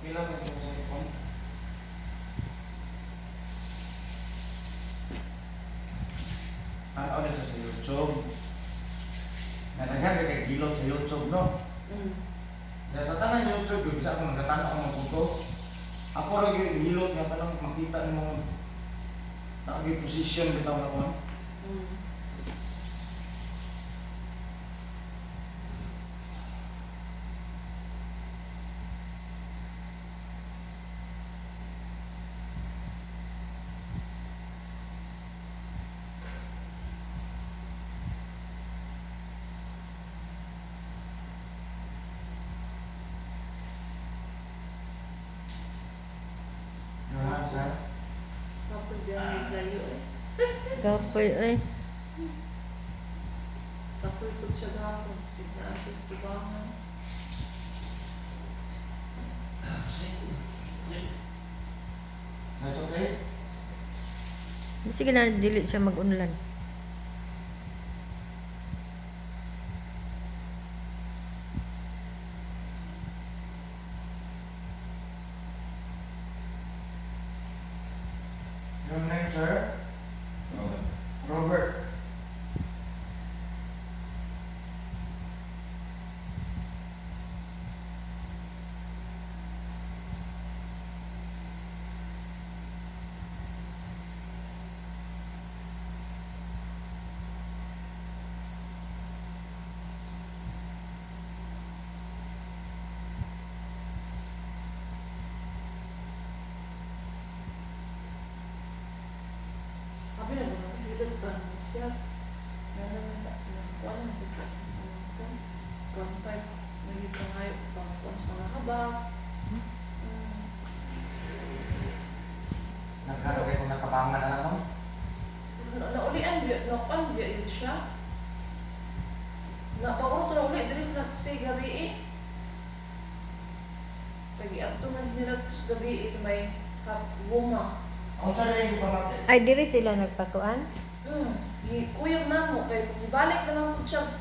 Okay lang ito sa ipon. Ano sa YouTube? Nalaghan kay gilot sa YouTube, no? Mm. Kaya sa tanan YouTube, yung bisa akong nagkatanaw ang mga photos. Ako lagi yung hilot nga kanang makita nimo naagi position bitaw na kuan. Your answer? Kapoy biya gayo eh. Kapoy eh. Kapoy po siya gahapon. Signa siya sa tubangan. That's okay? Sige na dili siya mag-unlan. Your name, sir? Robert. Robert. Abi na mga hilot pa na siya. Nanakuha na kita. Kampay. Naging pangayo. Pangkuhan sa mga habak. Nagkano kayo kung nakabangan na naman? Naulian biya. Nakuan biya yun siya. Napauro to na uli. Dili sa nag-stay gabi eh. Pag-iadto man nila to sa gabi eh, sa may guma. Ang sa rin yung pamate? Ay diri sila nagpakuan. Kuyog na mo kay balik na lang po siya.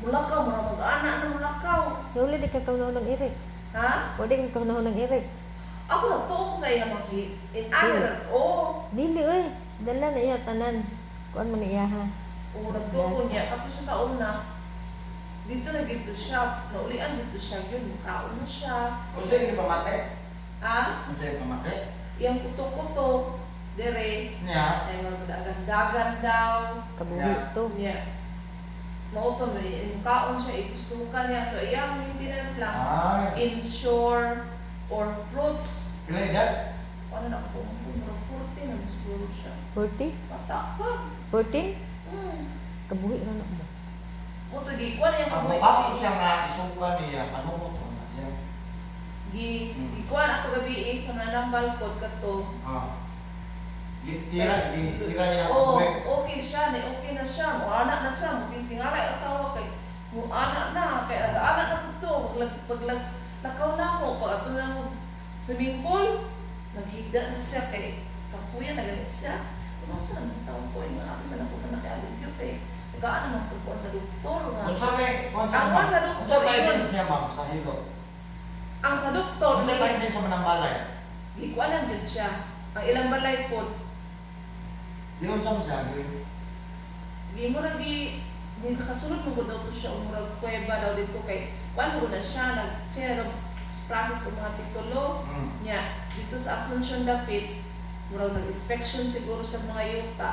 Mulakaw, mura mag-ana na mulakaw. Wala di ka kaunaw ng irik. Ha? Wala di ka kaunaw ng irik. Ako nagtuo ko sa iya maki. In ano oh. Dili oy. Dala na iya tanan. Kuan man iya ha. Oo, nagtuo ko niya. Kato siya sa una. Dito na dito siya. Naulian dito siya. Yun, mukaon na siya. Kung sa yung pamate? Ha? Kung sa yung pamate? Iyang kuto-kuto. Dere. Niya? Ay, mga dagan-dagan daw. Kabuhi Yeah. to. Niya. Mauto mo, mukaon siya, itustukan niya. So, iyang maintenance lang. Ay. Insure or fruits. Pila edad? Ano na ako? Murag 14 na siguro siya. 40? Bata pa. 14? Kabuhi ra na mo. Mo to gi kuan yung Ang kabuhi. mukha ko siya nga isuka niya, panuot ko na siya. Gi gikuan ako gabi eh, sa manambal pod kato. Ah. Gitira, gitira niya ang Oh, buhi. okay siya, ni okay na siya. Mo anak na siya, mo tingalay asawa kay mo anak na kay nag-anak na kuto, paglag paglag lakaw na mo pag ato na mo swimming pool, naghigda na siya kay kapuya na ganit siya. Kung sa naman taon ko, nga abi man ako na nakialibyo kay nagaan naman ko kuan sa doktor nga. Kung sa may, kung sa Ang ma'am, kwan sa doktor, kung sa findings ingon. niya ma'am, sa hilot. Ang sa doktor, Kung sa ni- findings sa manambalay, gikuanan gyud siya. Ang ilang balay pod, di unsa mo siya, di, di mo gi di nakasulod mo gud daw to siya og murag kuweba daw dito kay kuan mo na siya nag siya nag process og mga titulo niya dito sa Asuncion dapit, murag nag-inspection siguro sa mga yuta.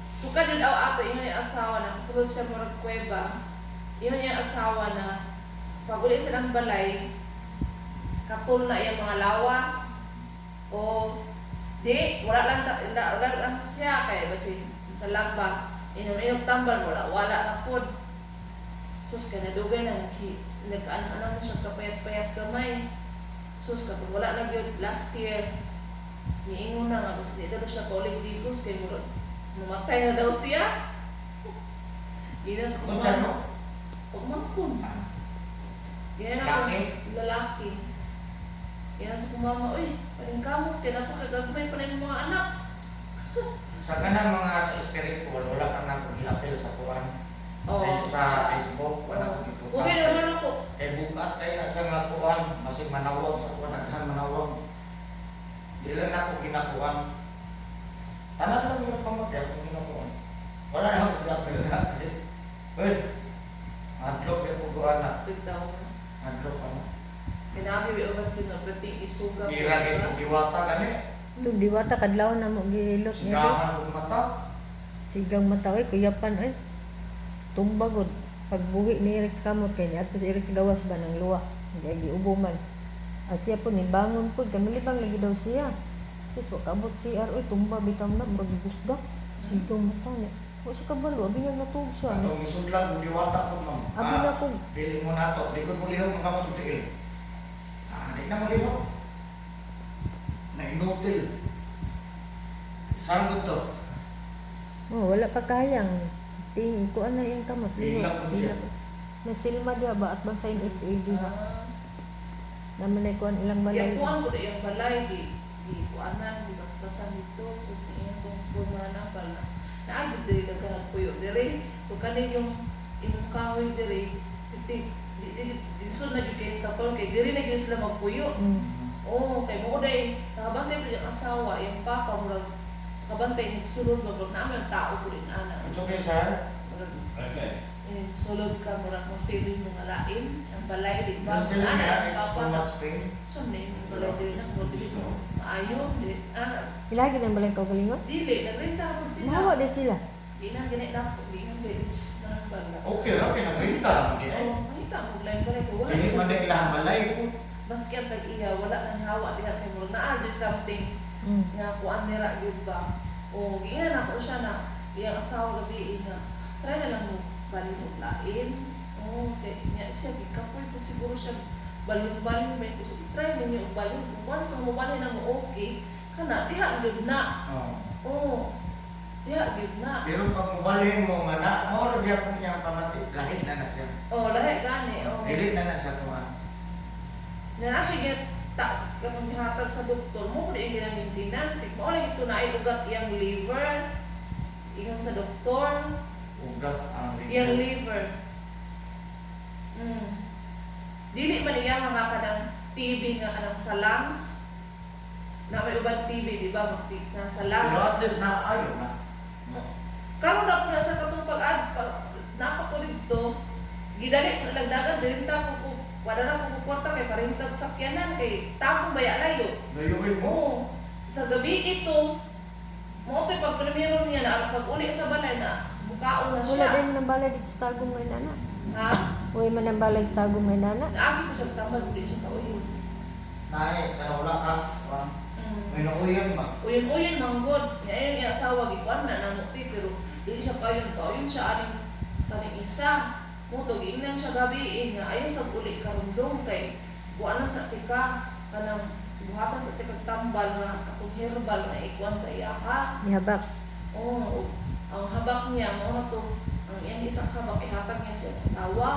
Suka jud aw ato ingon yung asawa na kasulod siya murag kuweba. Ingon yung asawa na pag uli sa ng balay, katul na iyang mga lawas o di wala lang wala lang siya kay basin sa lamba inom-inom tambal, wala wala na pod. Sus kay nadugay na naghi nagkaano-ano na siya kapayat-payat gamay. Sus katong wala na gyud last year, niingon na nga basin di daw siya kaulig digos kay murag mamatay na daw siya. Ginan sa Unsa no? pagmangkon. Ginan ako Lalaki? lalaki. Ginan sa kumama, uy, paningkamot kay napakagagmay pa na yung mga anak. Sa kanang mga sa spiritual, wala kang nang gi-appeal sa kuan. Oo. Sa Facebook, wala ko giputang. Okay naman ako. Kay bukat kay na sa nga kuan, basig manawag sa kuan, daghan manawag. Di lang ako ginakuan. Tanan lang yung pamatay akong ginakuan. Wala na ako gapil na. Uy, adlok yung kuguan na. Bitaw. Adlok ano. Kinabi bi uban pino perting isuga. Mira kay kung diwata gani. Itong diwata kadlaw na mo gihilot niya. Sigahan kong mata. Sigang mata oy, kuyapan oy. Tumba gud. Pagbuhi ni Eric sa kamot kay niadto si Eric sa gawas ba ng luwa. Kay giubo man. Siya po ni bangon po kamilibang lagi daw siya. Sus, wa kabot CR oy, tumba bitaw na murag gusda. Sigang mata niya. Wa siya kabalo, abi niya natuog siya. Ni. Atong isudlan kung diwata ko, ma'am. Abi na ko Dili mo nato, di ko mulihok ang kamot og tiil. Ah, di na mulihok. Nainutil. Saan ko to? Oh, wala pa kayang. Ting ko ana iyang kamot. Hilak po siya. Nasilma diha ba at bang sign FAD ha. Ah. Naman ay kuan ilang balay. Di atuan ko na iyang balay di di kuanan di basbasan dito so sa iyang tungkol mga nabal na naagod diri daghan nagpuyo diri ug kani yung imong kahoy diri di di di di sul na gyud kay sa karon kay diri na gyud sila magpuyo. Oh, kay mo day nakabantay po yung asawa, yung papa murag nakabantay nagsulod ba murag naami ang tao po rin ana. It's okay, sir. Murag Okay. eh, sulod ka murag ma-feeling mo nga lain ang balay di ba Just tell me, ana ah, ang it's papa too much pain. so ni balay diri na mo dili mo maayo dili ana. Ilagi nang balay kaugalingon? Dili nagrenta po sila. Mahawa din sila. Di na ganit na po, di na ganit na bala. Okay ra, pinagrinta naman di ay. Oh, makita mo lain balay kay wala. Dili man di ilang balay. Maski ang tag-iya wala nang hawa diha kay murag naa gyud something nga kuan nira gyud ba. O giingan ako siya na iyang asawa gabi nga try na lang mo balhin og lain. Oh, kay niya siya gikapoy pud siguro siya balhin-balhin may ko siya try ninyo og balhin. Kung once ang mobalhin na mo okay kana diha gyud na. Oh. Oh. Diha gyud na. Pero pag mubalhin mo nga na, mao ra gyapon iyang pamati, lahi na na siya. Oh, lahi gani. Oh. Dili na na siya kuan. Na siya git ta kapag gihatag sa doktor mo kundi ang gina-maintenance kay mao lagi to naay ugat iyang liver ingon sa doktor. Ugat ang Iyang liver. Dili man iya nga kanang TB nga kanang sa lungs na may uban TB, di ba, magti nasa Pero lungs. at least na ayo na. Karon na po na sa katong pag-ad pag, napa ko didto gidali ko nagdagan dirinta ko ko wala na ko kwarta kay parintag sakyanan kay takong baya layo. Dayuhin mo. Oo. Sa gabi ito, mo ito'y pag primero niya na pag uli sa balay na mukhaon na Wala siya. din man ang balay dito sa tagong ngayon ana. Ha? Uy man ang balay sa tagong ngayon ana. Naagi po siya tambal, hindi siya kauyon. Nay, kana wala ka. Kuan. May nauyan ba? Uyon-uyon manggod. Nga ayun yung asawa, gikuan na namuti, pero dili siya kauyon. Kauyon siya aning kaning isa. Mo to giingnan siya gabi eh, nga ayaw sa uli karundong kay kuanan sa tika kanang buhatan sa tika tambal nga katong herbal nga ikuan sa iyaha. Gihabak. Oo, ang habak niya mao na to, ang iyang isang habak ihatag niya sa iyang asawa.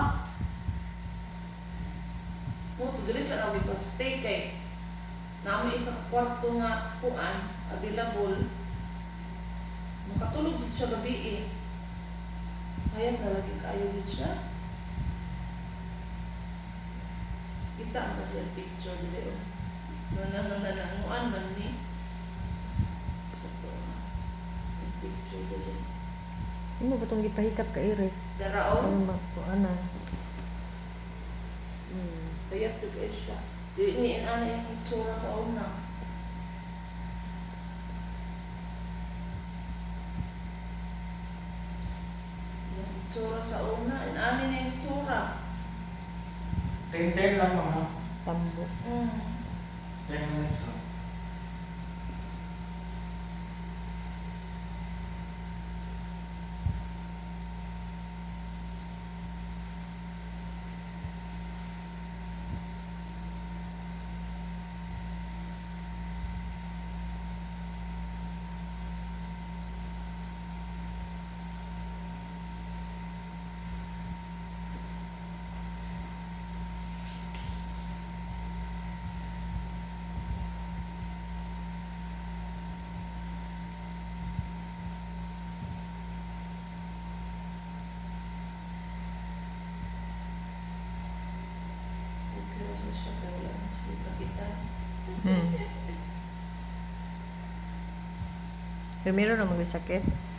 Mo to diri sa nami pa stay kay nami isa ka kwarto nga kuan available. Makatulog gid siya gabi eh. Payat na lagi kaayo gid siya. Kita ang kasi ang picture diri oh. Nananananguan man ni. Sa to, ang picture diri. Imo ba tong gipahikap ka Eric? Daraon. Ano ba ko ana? Payat jud kaayo siya. Dili ni ana yung itsura sa una. Yung itsura sa una, inani na yung itsura. 10-10 lang mga. Tambo. 10 minutes lang. Primero na mag sakit.